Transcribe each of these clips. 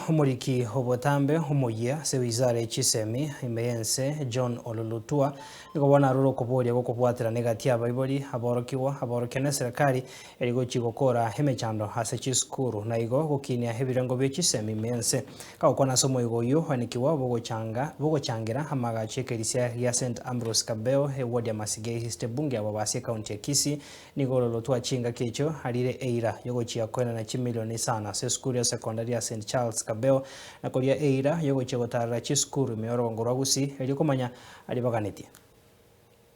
Omoriki obotambe omoyia ase wizara ye chisemi ime y'ense John Ololotua nigo bono arure okoboria gokobwaterana egati y'abaibori, aborokigwa, aborokia na eserekari eri gochia gokora emechando ase chisukuru na igo gokinia ebirengo bie chisemi ime y'ense. Kagokwana ase omoigo oyio oanekiwa bogochanga bogochangera amagacho y'ekerisia gia St Ambrose Kabeo eward ya Masige East ebunge ya Bobasi ecounty ya Kisii. Nigo Ololotua chingaki echio arire eira y'ogochia koenana chimilioni isano ase esukuru ya sekondari ya St Charles Kabeo na koria eira y'ogochia gotarera chisukuru ime y'orogongo rwa Gusii erio komanya aria baganetie.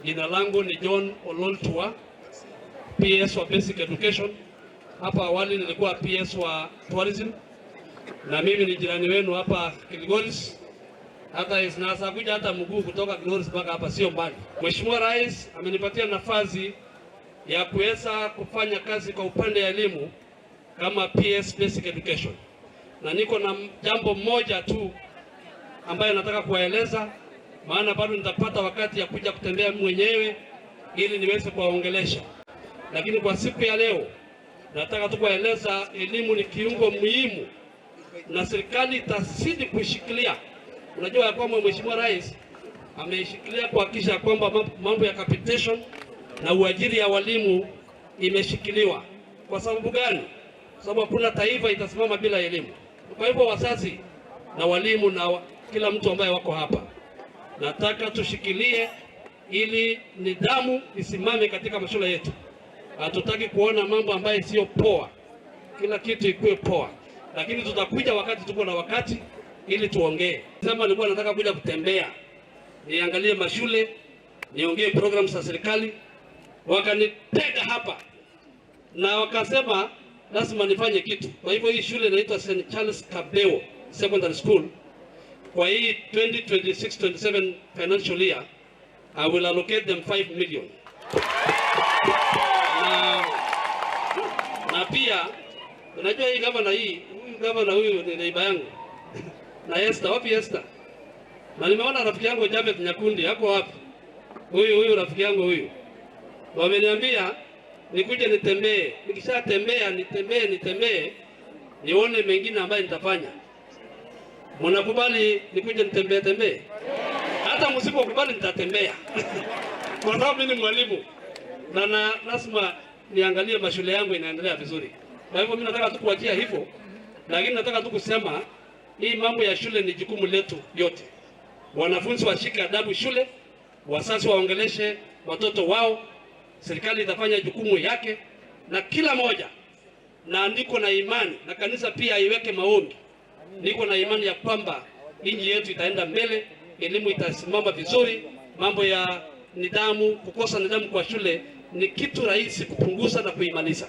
Jina langu ni John Ololtua, PS wa Basic Education. Hapa awali nilikuwa PS wa Tourism, na mimi ni jirani wenu hapa Kilgoris. Hata naweza kuja hata mguu kutoka Kilgoris mpaka hapa, sio mbali. Mheshimiwa Rais amenipatia nafasi ya kuweza kufanya kazi kwa upande ya elimu kama PS Basic Education, na niko na jambo moja tu ambayo nataka kuwaeleza, maana bado nitapata wakati ya kuja kutembea mwenyewe ili niweze kuwaongelesha, lakini kwa siku ya leo nataka tu kuwaeleza elimu ni kiungo muhimu na serikali itazidi kuishikilia. Unajua ya kwamba Mheshimiwa Rais ameishikilia kuhakikisha kwamba mambo ya capitation na uajiri ya walimu imeshikiliwa. Kwa sababu gani? Kwa sababu hakuna taifa itasimama bila elimu. Kwa hivyo wazazi na walimu na kila mtu ambaye wako hapa, nataka tushikilie ili nidhamu isimame katika mashule yetu. Hatutaki kuona mambo ambayo sio poa, kila kitu ikuwe poa, lakini tutakuja wakati tuko na wakati ili tuongee. Sema nilikuwa nataka kuja kutembea niangalie mashule, niongee programu za serikali, wakanitega hapa na wakasema lazima nifanye kitu. Kwa hivyo hii shule inaitwa St Charles Kabeo Secondary School. Kwa hii 2026-27 financial year I will allocate them 5 million. Na pia unajua hii gavana hii, huyu gavana huyu ni neighbour yangu na Esther, wapi Esther? Na nimeona rafiki yangu Jafeth Nyakundi yako wapi? Huyu rafiki yangu huyu. Wameniambia nikuje nitembee. Nikishatembea nitembee nitembee nione mengine ambayo nitafanya. Mnakubali nikuje nitembee tembee? Hata msipokubali nitatembea. Kwa sababu mimi ni mwalimu na lazima niangalie mashule yangu inaendelea vizuri. Kwa hivyo mimi nataka tu kuachia hivyo, lakini nataka tu kusema hii mambo ya shule ni jukumu letu yote. Wanafunzi washike adabu shule, wazazi waongeleshe watoto wao, serikali itafanya jukumu yake, na kila moja, na niko na imani na kanisa pia iweke maombi. Niko na imani ya kwamba nchi yetu itaenda mbele, elimu itasimama vizuri, mambo ya nidhamu, kukosa nidhamu kwa shule ni kitu rahisi kupunguza na kuimaliza.